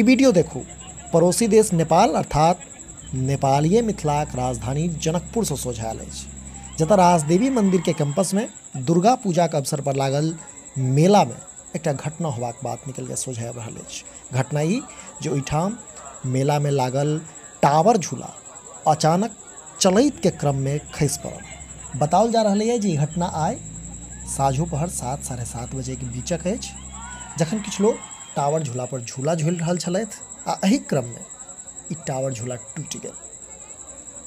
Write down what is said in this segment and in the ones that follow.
ई video देखू, पड़ोसी देश नेपाल अर्थात नेपालीय मिथिलाक राजधानी जनकपुर से सोझायल अछि, जतऽ राजदेवी मंदिर के कैंपस में दुर्गा पूजा के अवसर पर लागल मेला में एकटा घटना होबाक बात निकलि के सोझा आबि रहल अछि। घटना ई जे ओहिठाम मेला में लागल टावर झूला अचानक चलैत के क्रम में खसि पड़ल। बताओल जा रहल जे ई घटना आइ साँझू पहर 7 साढ़े 7 बजे के बीचक अछि, जखन किछु लोग टावर झूला पर झूला झूलि रहल छलथि आ एहि क्रम में ई टावर झूला टूटि गेल।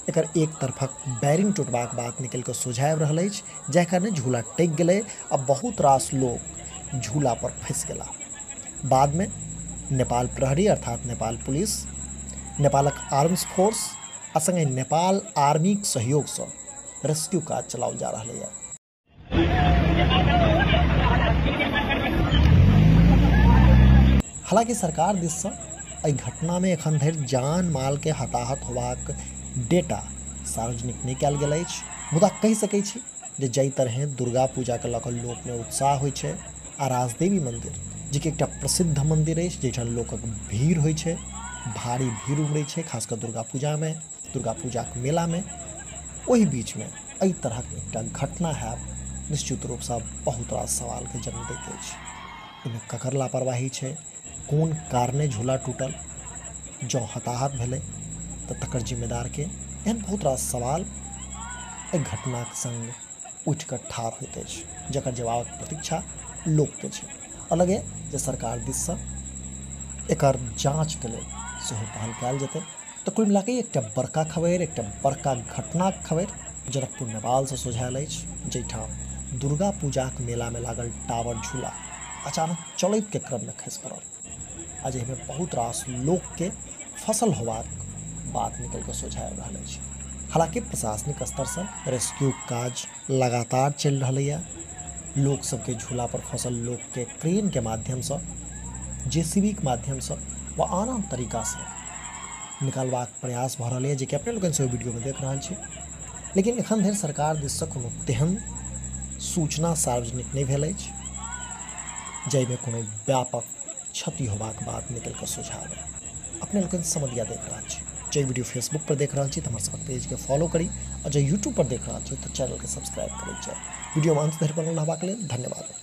एकर एक तरफक बैरिंग टूटबाक बात निकलि कऽ सोझा आबि रहल अछि, जाहि कारणे झूला टकि गेलै आ बहुत रास लोग झूला पर फँसि गेला। बाद में नेपाल प्रहरी अर्थात नेपाल पुलिस, नेपालक आर्म्स फोर्स आ संगहि नेपाल आर्मीक सहयोगसँ रेस्क्यू काज चलाओल जा रहल यऽ। हालांकि सरकार दिससँ एहि घटना में एखन धरि जान माल के हताहत होबाक डेटा सार्वजनिक नहि कयल गेल अछि, मुदा कहि सकै छी जे जाहि तरहें दुर्गा पूजा के लऽ कऽ लोकमे उत्साह होइ छै आ राजदेवी मंदिर जे कि एकटा प्रसिद्ध मंदिर अछि, जाहिठाम लोकक भीड़ होइ छै, भारी भीड़ उमड़ै छै, खास कऽ दुर्गा पूजामे, दुर्गा पूजाक मेलामे, ओहि बीचमे एहि तरहक एकटा घटना हैब निश्चित रूपसँ बहुत रास सवालके जन्म दैत अछि। एहिमे ककर लापरवाही छै, कोन कारणे झूला टूटल, जँ हताहत भेलै तऽ तकर जिम्मेदार के, एहन बहुत रास सवाल एहि घटनाक संग उठि कऽ ठाढ़ होइत अछि, जकर जवाबक प्रतीक्षा लोकके छै। अलग जे सरकार दिससँ एकर जाँचके लेल सेहो पहल कयल जेतै। तऽ कुल मिलाकऽ एकटा बड़का खबरि, एकटा बड़का घटनाक खबरि जनकपुर नेपालसँ सोझायल अछि, जाहिठाम दुर्गा पूजाक मेलामे लागल टावर झूला अचानक चलैत के क्रममे खसि पड़ल आ जाहिमे बहुत रास लोकके फसल होबाक बात निकलि कऽ सोझा आबि रहल अछि। हालांकि प्रशासनिक स्तरसँ रेस्क्यू काज लगातार चलि रहलैए। लोक सबके झूला पर फसल लोकके क्रेन के माध्यमसँ, जेसीबी के माध्यमसँ वा आन आन तरीकासँ निकालबाक प्रयास भऽ रहल यऽ, जेकि अपने लोकनि सेहो वीडियोमे देख रहल छी। लेकिन एखन धरि सरकार दिससँ कोनो तेहन सूचना सार्वजनिक नहि भेल अछि जाहिमे कोनो व्यापक क्षति होबाक बात निकलि कऽ सोझा आबय। अपने लोकनि समदिया देख रहल छी। जे वीडियो फेसबुक पर देख रहल छी तऽ हमर सबक पेजके फॉलो करी और जे यूट्यूब पर देख रहल छी तऽ चैनलके सब्सक्राइब करैत जाउ। वीडियोमे अंत धरि बनल रहबाक लेल धन्यवाद।